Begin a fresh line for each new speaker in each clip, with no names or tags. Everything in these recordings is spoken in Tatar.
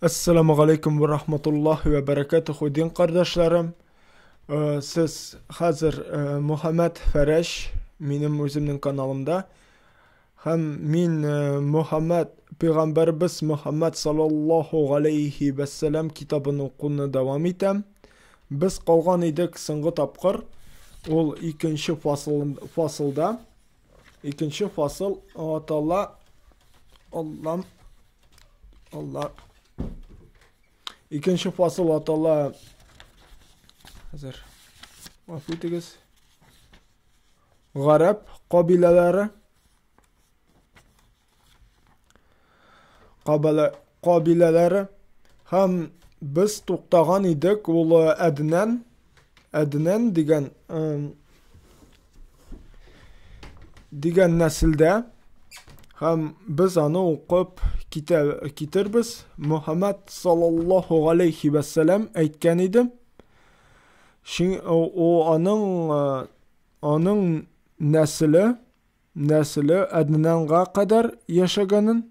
Әссәламү галәйкүм вә рахматуллаһи вә бәрәкәтүһү, дин кардәшләрем. Сез хәзер Мөхәммәд Фәрәш минем үземнең каналымда. Һәм мин Мөхәммәд пәйгамбәрбез Мөхәммәд саллаллаһу галәйһи вәссәлам китабын укуны дәвам итәм. Без калган идек соңгы тапкыр ул икенче фасыл, фасылда. Икенче фасыл атала Аллам Алла. Икенче фасыл атала. Хәзер. Гафу итегез. Гарәп кабиләләре. Кабилә, кабиләләре һәм без туктаган идек ул Әднән, Әднән дигән дигән нәселдә һәм без аны укып китә, китербез. Мөхәммәд саллаллаһу галәйһи вәссәлам әйткән иде. Шин, о, аның аның нәселе нәселе Әднанга кадәр яшәгәнен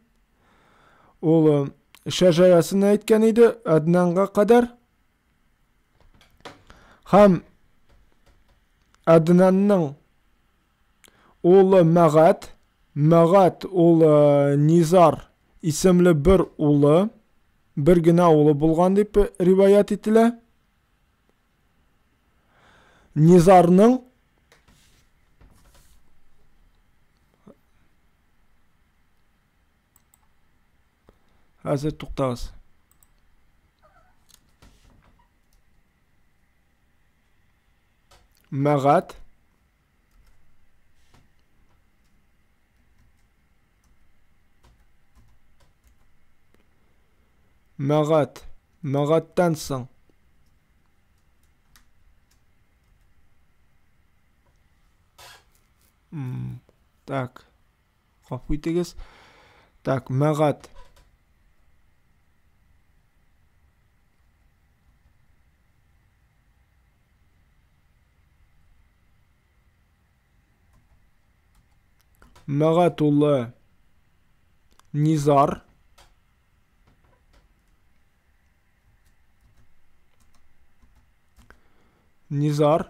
ул шәҗәрәсен әйткән иде Әднанга кадәр. Һәм Әднанның улы Мәгать, Мәгать ул Низар исемле бер улы, бер генә улы булган дип риваять ителә. Низарның Хәзер туктагыз. Мәгать. Мәгать. Мәгатьтән соң. Так. Гафу итегез. Так, мәгать. Мәгать улы Низар. Низар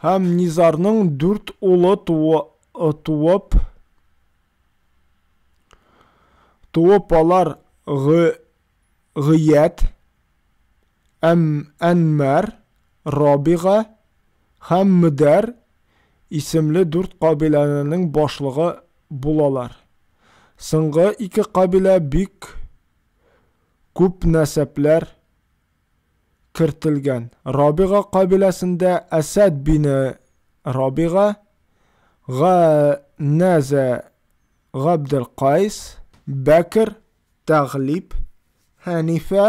һәм Низарның дүрт улы туып туып алар Гыят, Әм Әнмәр, Рабига һәм Мөдәр исемле дүрт кабиләнең башлыгы булалар. Соңгы ике кабилә бик күп нәсәпләр кертелгән. Рабига кабиләсендә Әсәд бине Рабига, Га-нәзә Габделкайс, Бәкер, Тәгълиб, Хәнифә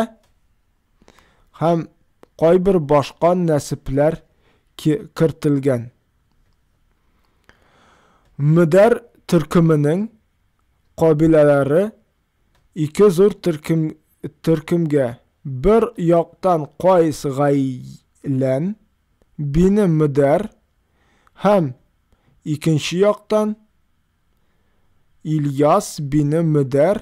һәм кайбер башка нәсепләр кертелгән. Мөдәр төркеменең кабиләләре ике зур төркем, төркемгә, бер яктан Кайс Гайлән бине Мөдәр һәм икенче яктан Ильяс бине Мөдәр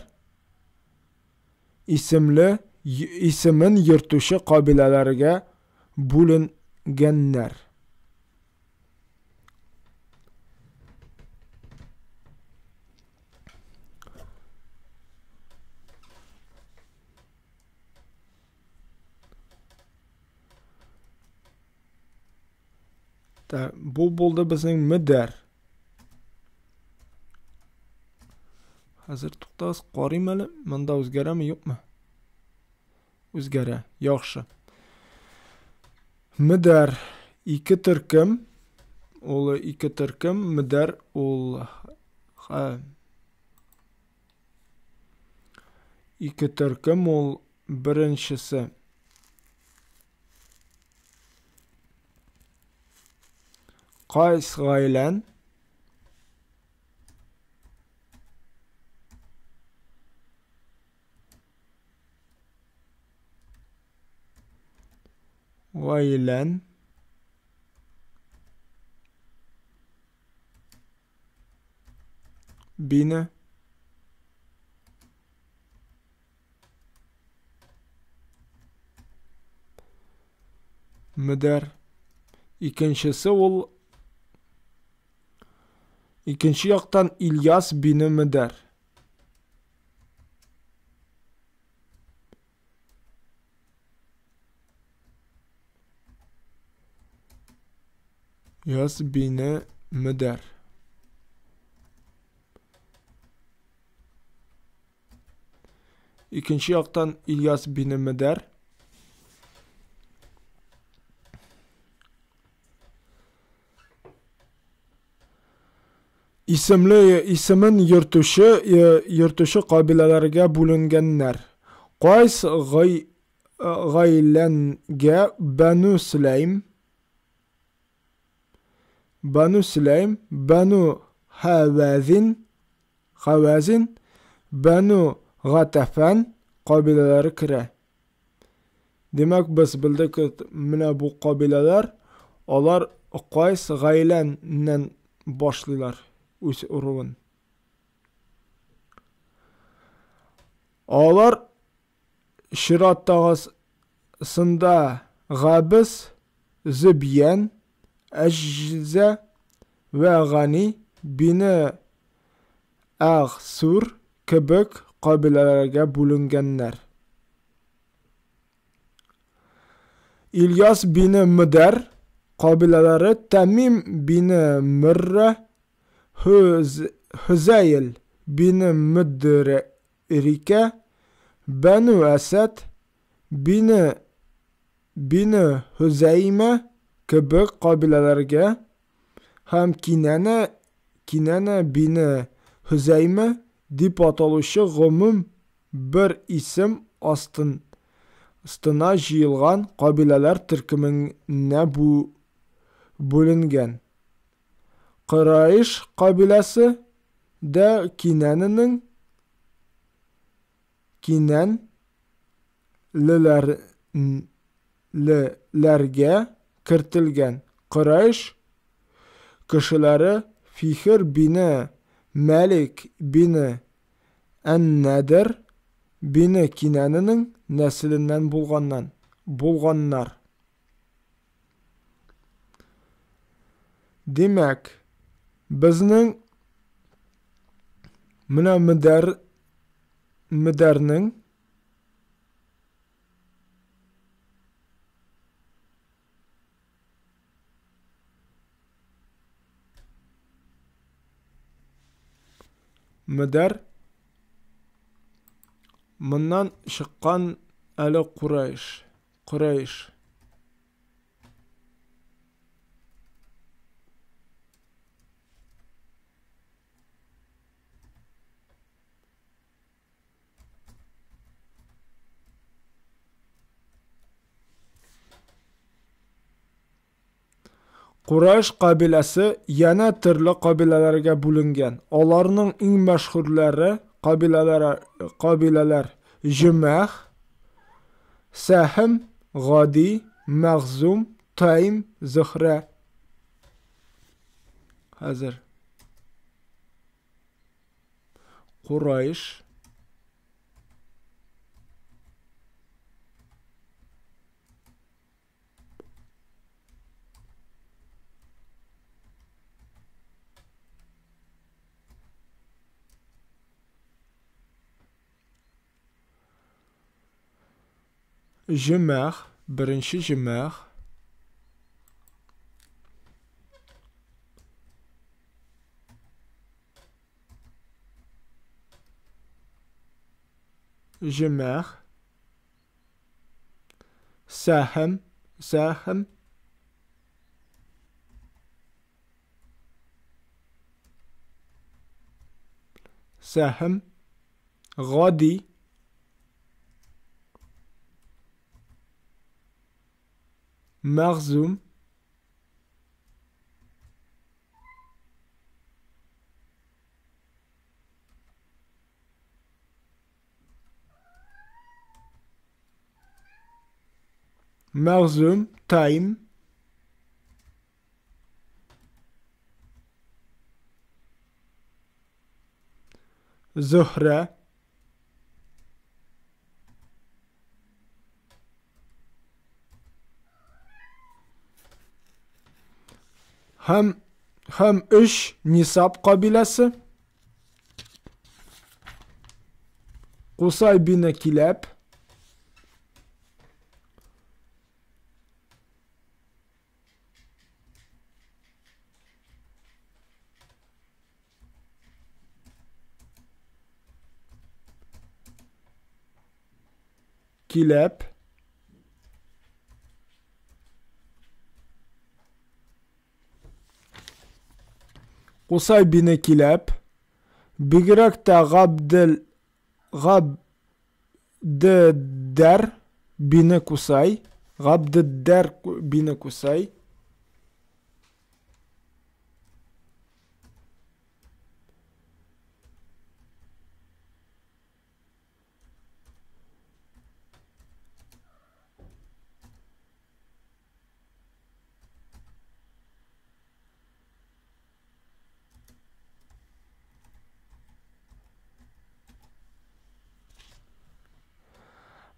исемле исемен йөртүче кабиләләргә бүленгәннәр. Так, бу булды безнең мөдәр. Хәзер туктагыз, карыйм әле, монда үзгәрәме, юкмы? Үзгәрә, яхшы. Мөдәр ике төркем, ул ике төркем, мөдәр ул ике төркем ул беренчесе Кайс гаилән гаилән бине Мөдәр. Икенчесе ул икенче яктан Ильяс бине Мөдәр. Яс бине Мөдәр. Икенче яктан Ильяс бине Мөдәр. Исемле исемен йөртүче йөртүче кабиләләргә бүленгәннәр. Кайс гай гаиләнгә Бәну Сөләйм, Бәну Сөләйм, Бәну Хәвәзин, Хәвәзин, Бәну Гатафан кабиләләре керә. Димәк, без белдек, менә бу кабиләләр, алар Кайс гаиләннән башлыйлар үз ыруын. Алар чираттагысында Габес, Зөбьян, Әҗзә вә Гани бине Әгъсур кебек кабиләләргә бүленгәннәр. Ильяс бине Мөдәр кабиләләре Тәмим бине Мөррә, Хөзәйл бине Мөдрикә, Бәнү Әсәд бине бине Хөзәймә кебек кабиләләргә һәм Кинәнә Кинәнә бине Хөзәймә дип аталучы гомум бер исем астын астына җыелган кабиләләр төркеменә бүленгән. Кораиш кабиләсе дә Кинәненең Кинән леләр леләргә кертелгән. Корайш кешеләре Фихер бине Мәлик бине Ән-Нәдер бине Кинәненең нәселеннән булганнан булганнар. Димәк, безнең менә Мөдәр Мөдәрнең Мөдәр моннан чыккан әле Курайш. Корәйш. Курайш кабиләсе янә төрле кабиләләргә бүленгән. Аларның иң мәшһүрләре кабиләләр кабиләләр Җөмәх, Сәһем, Гади, Мәгъзум, Тайм, Зөһрә. Хәзер. Курайш Җөмәх, беренче җөмәх. Җөмәх. Сәһем, сәһем. Сәһем. Гади. Мәгъзум. Мәгъзум, Тайм. Зөһрә. Һәм 3 Нисаб кабиләсе. Кусай бине Киләб. Киләб. Кусай бине Киләб. Бигрәк тә Габдеддәр бине Кусай. Габдеддәр бине Кусай.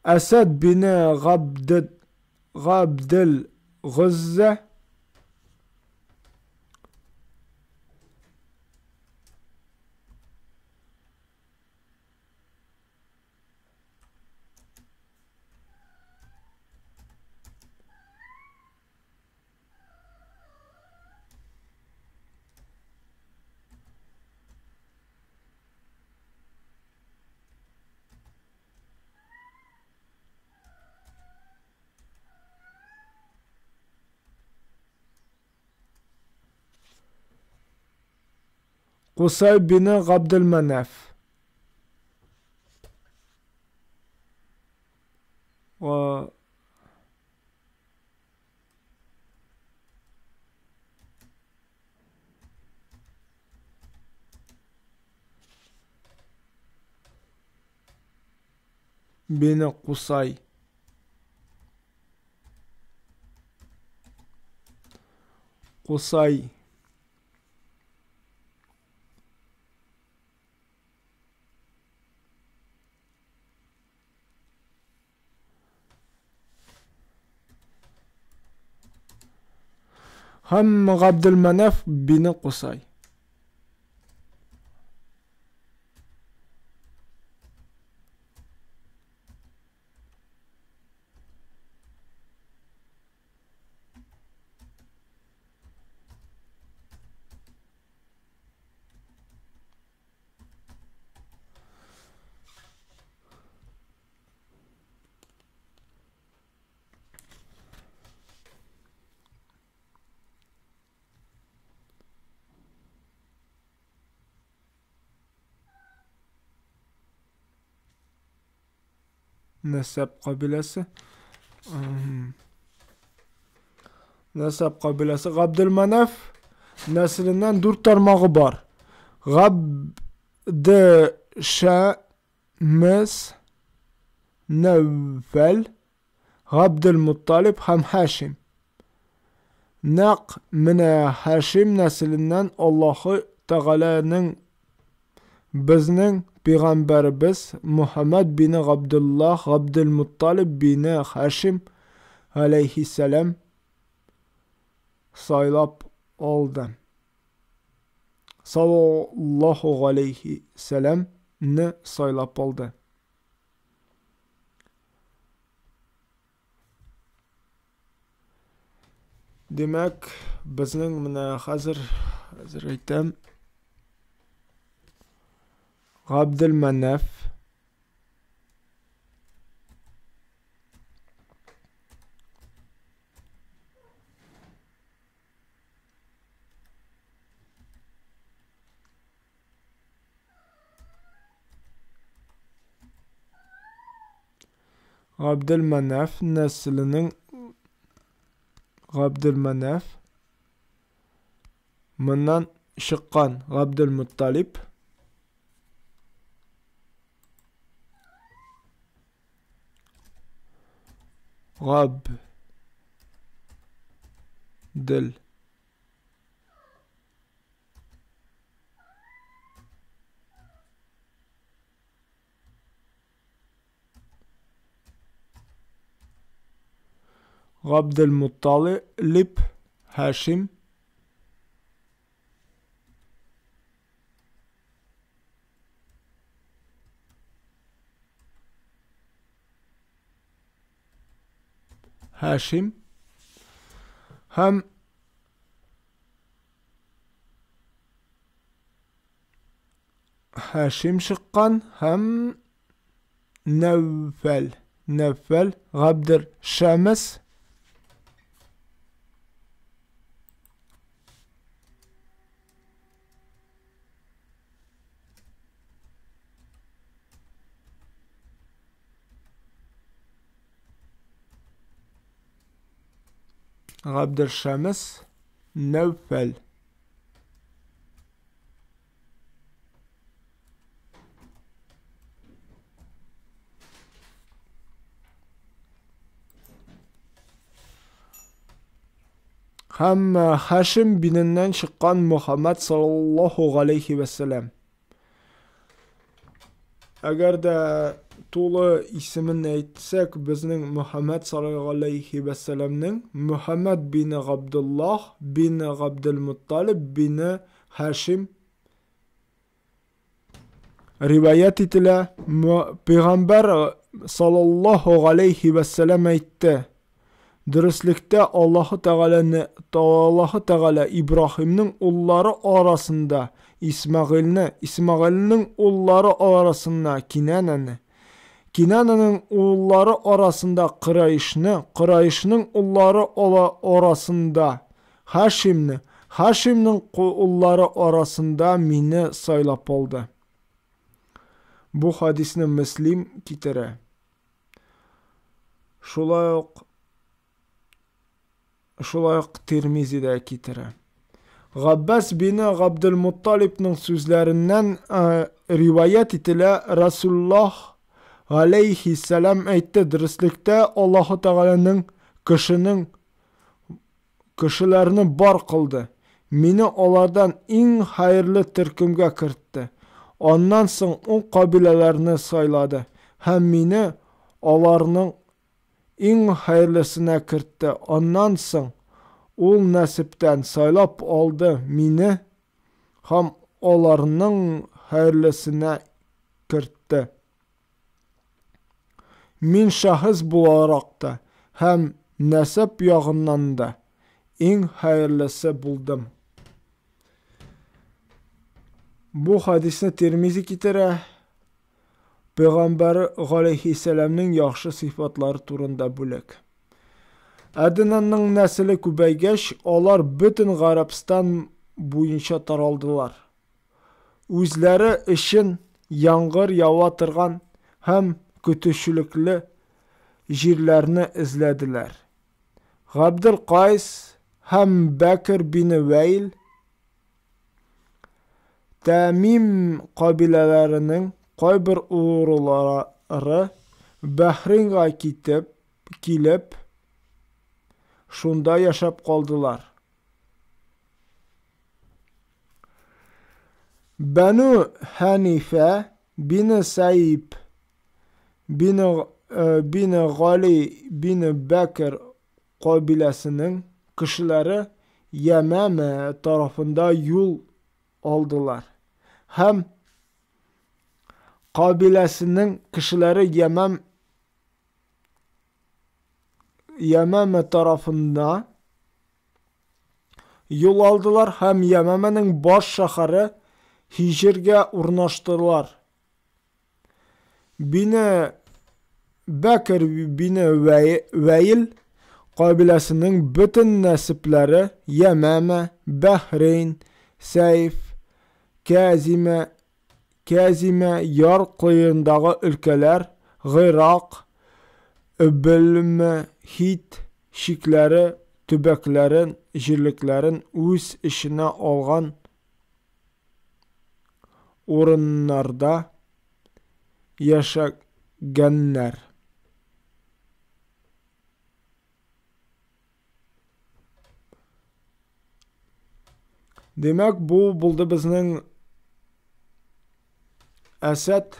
Әсәд бине Габдел Гоззә. Кусай бине Габделмәнәф. Бине Кусай. Кусай. Һәм Габделмәнәф бине Кусай. Нәсәп кабиләсе. Нәсәп кабиләсе. Габделмәнәф нәселеннән 4 тармагы бар. Габдешәмес, Нәүфәл, Габделмутталиб һәм Хашим. Нәкъ менә Хашим нәселеннән Аллаһы Тәгаләнең безнең пәйгамбәребез Мухаммад бине Габдуллаһ Габделмутталиб бине Хашим алейхиссалам сайлап алды. Саллаллаһу алейхи сәламне сайлап алды. Димәк, безнең менә хәзер әйтәм, Габделмәнәф Габделмәнәф нәселенең Габделмәнәф моннан чыккан Габделмутталиб Габдел Габделмутталиб Хашим Һашим һәм Һашим чыккан һәм Нәүфәл, Нәүфәл Габдер Шәмес Габдершәмес Нәүфәл. Һәм Хашим биненнән чыккан Мөхәммәд саллаллаһу галәйһи вәссәлам. Әгәр дә тулы исемен әйтсәк, безнең Мөхәммәд саллаллаһу галәйһи вәссәламнең Мөхәммәд бине Габдуллаһ бине Габделмутталиб бине Хашим риваять ителә, Пәйгамбәр саллаллаһу галәйһи вәссәлам әйтте: Дөреслектә Аллаһы Тәгаләне Аллаһы Тәгалә Ибраһимның уллары арасында Исмәгыйльне, Исмәгыйльнең уллары арасында Кинанәне, Кинанәнең уллары арасында Кораишне, Кораишнең уллары арасында Хашимне, Хашимнең уллары арасында мине сайлап алды. Бу хадисне Мөслим китерә. Шулай ук шулай ук Тирмизи дә китерә. Габбас бине Габделмутталибның сүзләреннән риваять ителә, Расуллаһ галәйһиссәлам әйтте, дөреслектә Аллаһы Тәгаләнең кешенең кешеләрне бар кылды, мине алардан иң хәерле төркемгә кертте. Аннан соң ул кабиләләрне сайлады һәм мине аларның иң хәерлесенә кертте. Аннан соң ул нәсептән сайлап алды мине һәм аларның хәерлесенә кертте. Мин шәхес буларак та һәм нәсәп ягыннан да иң хәерлесе булдым. Бу хадисне Тирмизи китерә. Пәйгамбәр галәйһиссәламнең яхшы сыйфатлары турында бүлек. Әднанның нәселе күбәйгәч, алар бөтен Гарәбстан буенча таралдылар. Үзләре өчен яңгыр ява торган һәм көтүчелекле җирләрне эзләделәр. Габделкайс һәм Бәкер бине Вәйл Тәмим кабиләләренең кайбер урулары Бәхринга китеп, килеп, шунда яшәп калдылар. Бәнү Хәнифә бине Сәиб бине бине Гали бине Бәкер кабиләсенең кешеләре Ямәмә тарафында юл алдылар һәм кабиләсенең кешеләре Ямәм Ямәмә тарафында юл алдылар һәм Ямәмәнең баш шәһәре Һиҗиргә урнаштылар. Бине Бәкер бине Вәил кабиләсенең бөтен нәсепләре Ямәмә, Бәхрейн, Сәйф, Кәзимә, Кәзимә, яр кыендагы өлкәләр, Гыйрак, Өбелмөхит чикләре төбәкләрен, җирлекләрен үз эченә алган урыннарда яшәгәннәр. Димәк, бу булды безнең Әсәд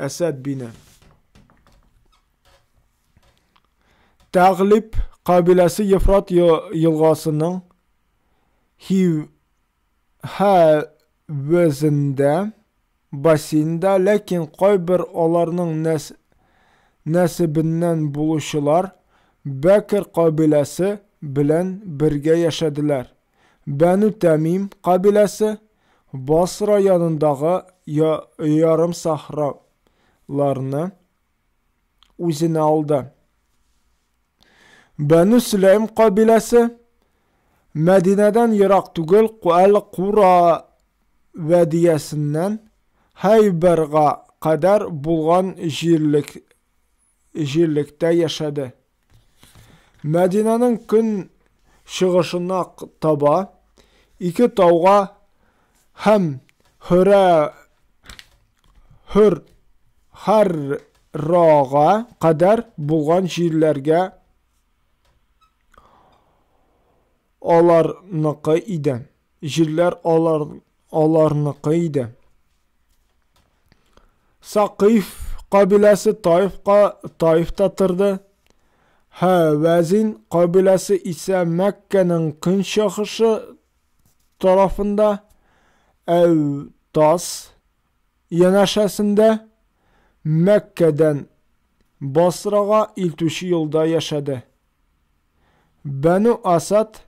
Әсәд бине. Тәглиб кабиләсе Ефрат елгасының Хивхәвезендә бассейнында, ләкин кайбер аларның нәсебеннән булучылар Бәкер кабиләсе белән бергә яшәделәр. Бәнү Тәмим кабиләсе Басра янындагы ярымсахраларны үзенә алды. Бәнү Сөләйм кабиләсе Мәдинәдән ерак түгел Әл-Кура вәдиясеннән Хәйбәргә кадәр булган җирлек, җирлектә яшәде. Мәдинәнең көн чыгышына таба ике тауга һәм Хөрә Хөр Харрага кадәр булган җирләргә аларныкы иде. Җирләр алар аларныкы иде. Сакыйф кабиләсе Таифка Таифта торды. Хәвәзин кабиләсе исә Мәккәнең көнчыгышы тарафында Әүтас янәшәсендә Мәккәдән Басрага илтүче юлда яшәде. Бәнү Асад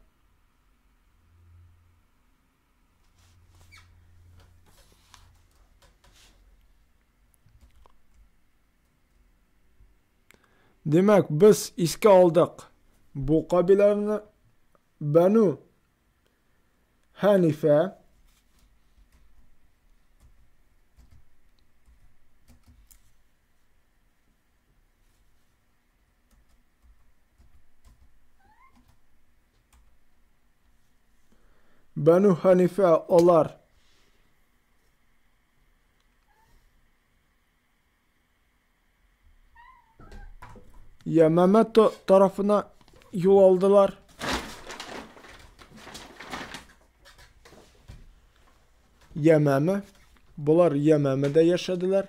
Димәк, без искә алдык бу кабиләне Бәнү Хәнифә Бәнү Хәнифә алар Ямама тарафына юл алдылар. Ямама. Болар Ямамада яшәделәр.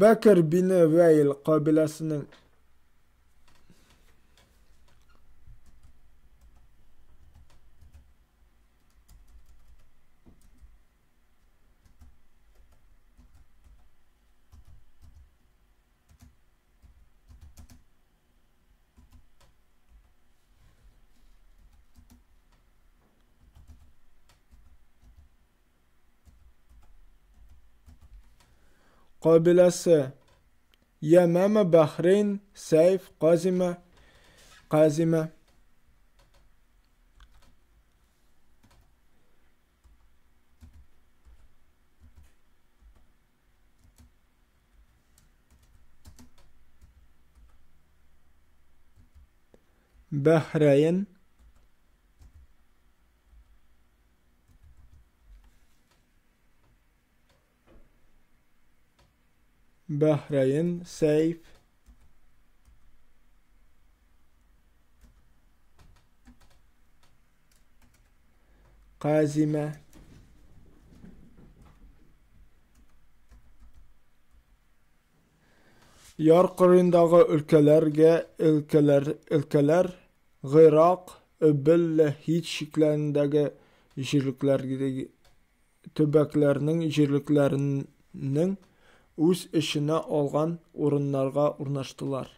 Бәкер бине Вәйл кабиләсенең Кабиләсе Ямама, Бахрейн, Сәйф, Казима, Казима. Бәхрәйн Бәхрәйн Сәйф Казимә Яр кырыендагы өлкәләргә өлкәләр, өлкәләр Гыйрак, Өбел Һит чикләрендәге җирлекләргә төбәкләрнең җирлекләренең үз эченә алган урыннарга урнаштылар.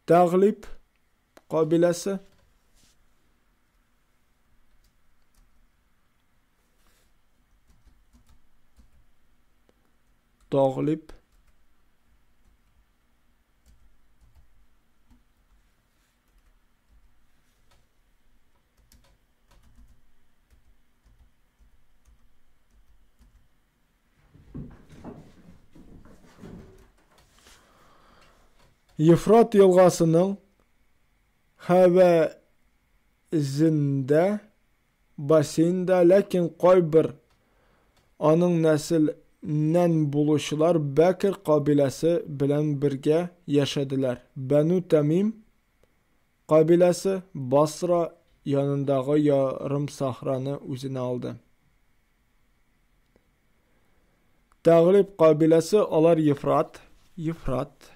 Тәгълиб кабиләсе Тагълиб Ефрат елгасының хәвәзендә бассейнда, ләкин кайбер аның нәсел Нән булучылар Бәкер кабиләсе белән бергә яшәделәр. Бәну Тәмим кабиләсе Басра янындагы ярым сахраны үзенә алды. Тәглиб кабиләсе алар Ефрат, Ефрат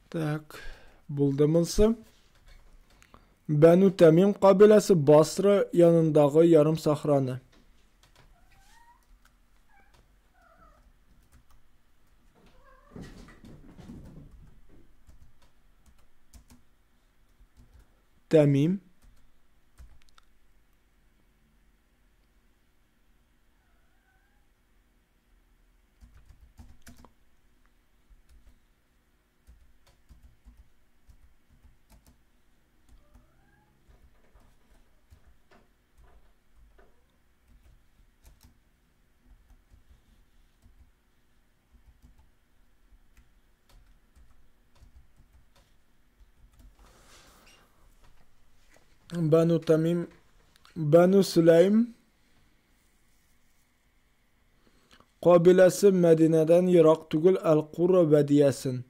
Так, булды монысы. Бәну Тәмим кабиләсе Басра янындагы ярым сахраны. Тәмим. Бәну Тамим, Бәну Сөләйм кабиләсе Мәдинәдән ерак түгел Әл-Кура вәдиясен.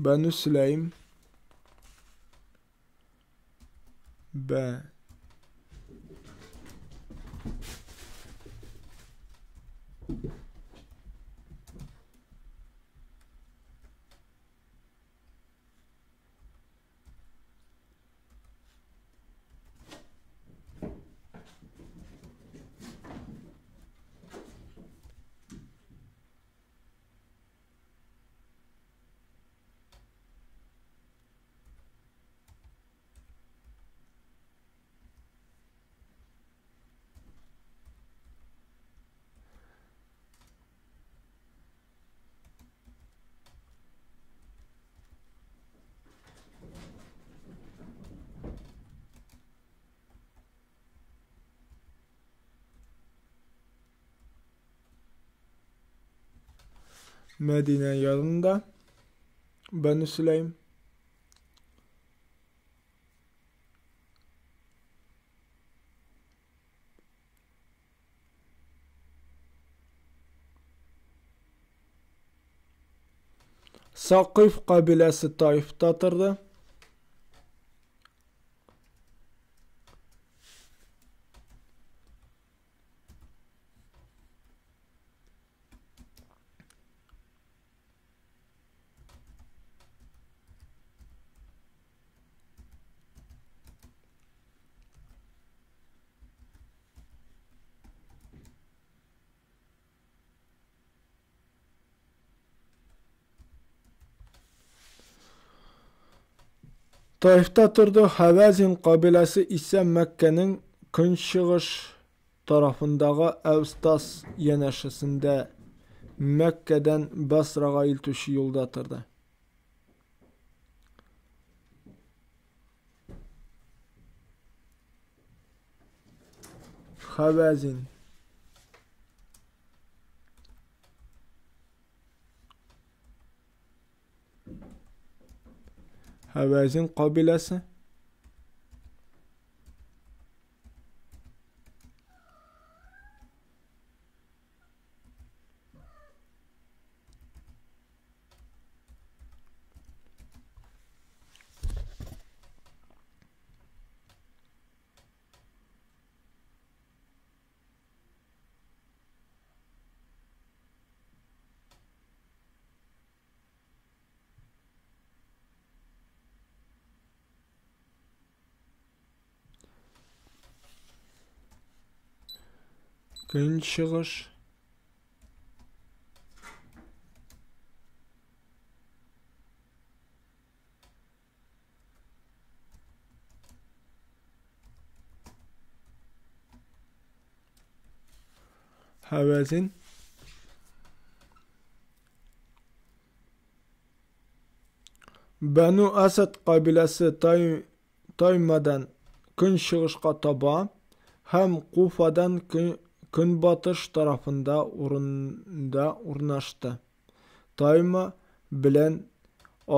Бәну Сөләйм Бә Мәдинә янында Бәну Сөләйм. Сакыйф кабиләсе Таифта торды. Таифта торды. Хавазин кабиләсе исә Мәккәнең көнчыгыш тарафындагы Әүстас янәшәсендә Мәккәдән Басрага илтүче юлда торды. Хавазин. Хавазин кабиләсе. Көнчыгыш. Хәвәзин. Бәну Асад кабиләсе Таймадан көнчыгышка таба һәм Куфадан көнбатыш тарафында урында урнашты. Тайма белән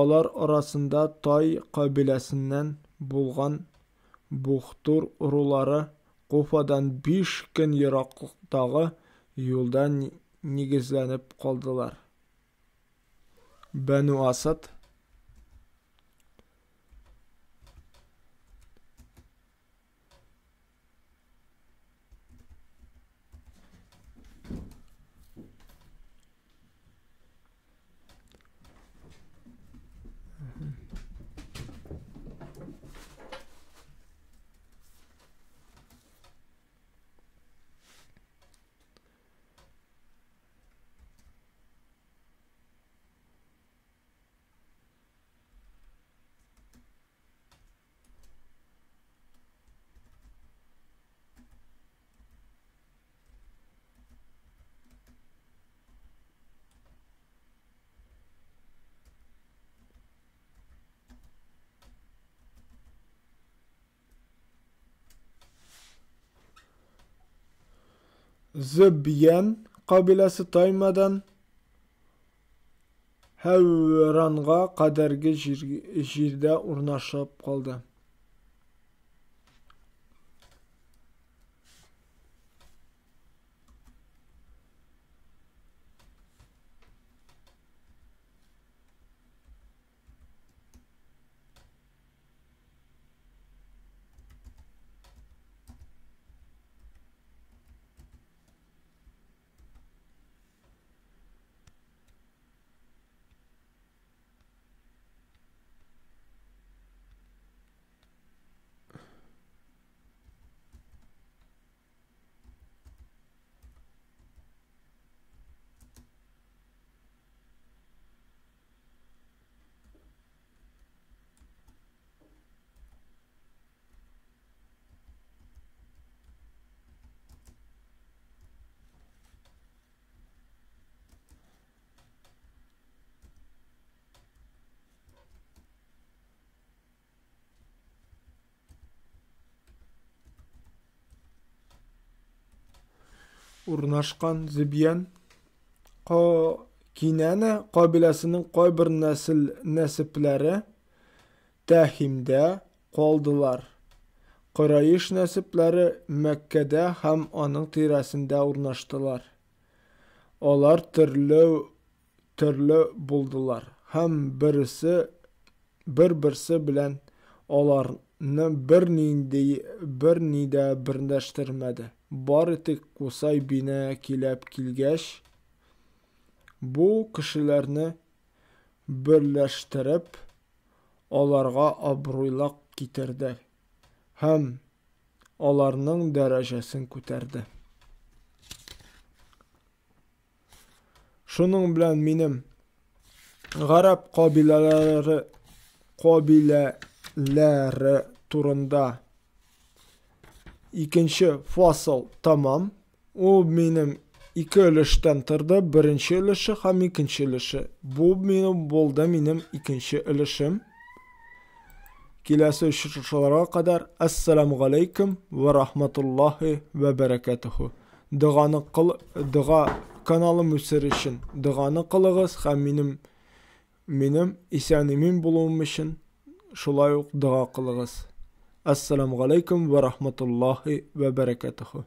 алар арасында Тай кабиләсеннән булган Бухтур ырулары Куфадан 5 көн ераклыктагы юлда нигезләнеп калдылар. Бәну Асад Зөбьян кабиләсе Таймадан Хәүранга кадәрге җирдә урнашып калды. Урнашкан Зөбьян Кинәнә кабиләсенең кайбер нәсел нәсепләре Тәхимдә калдылар. Кораиш нәсепләре Мәккәдә һәм аның тирәсендә урнаштылар. Алар төрле төрле булдылар һәм берсе бер-берсе белән аларны бернинди берни дә берләштермәде. Бары тик Кусай бине Киләп килгәч, бу кешеләрне берләштереп, аларга абруйлык китерде һәм аларның дәрәҗәсен күтәрде. Шуның белән минем гарәп кабиләләре кабиләләре турында икенче фасыл тамам. Ул минем ике өлештән торды, беренче өлеше һәм икенче өлеше. Бу минем булды минем икенче өлешем. Киләсе очрашуларга кадәр ассаламу алейкум ва рахматуллахи ва баракатуху. Доганы кыл, дога каналым үсер өчен доганы кылыгыз һәм минем минем исән-имин булуым өчен шулай ук дога кылыгыз. Ассаламу алейкум ва рахматуллахи ва баракатуху.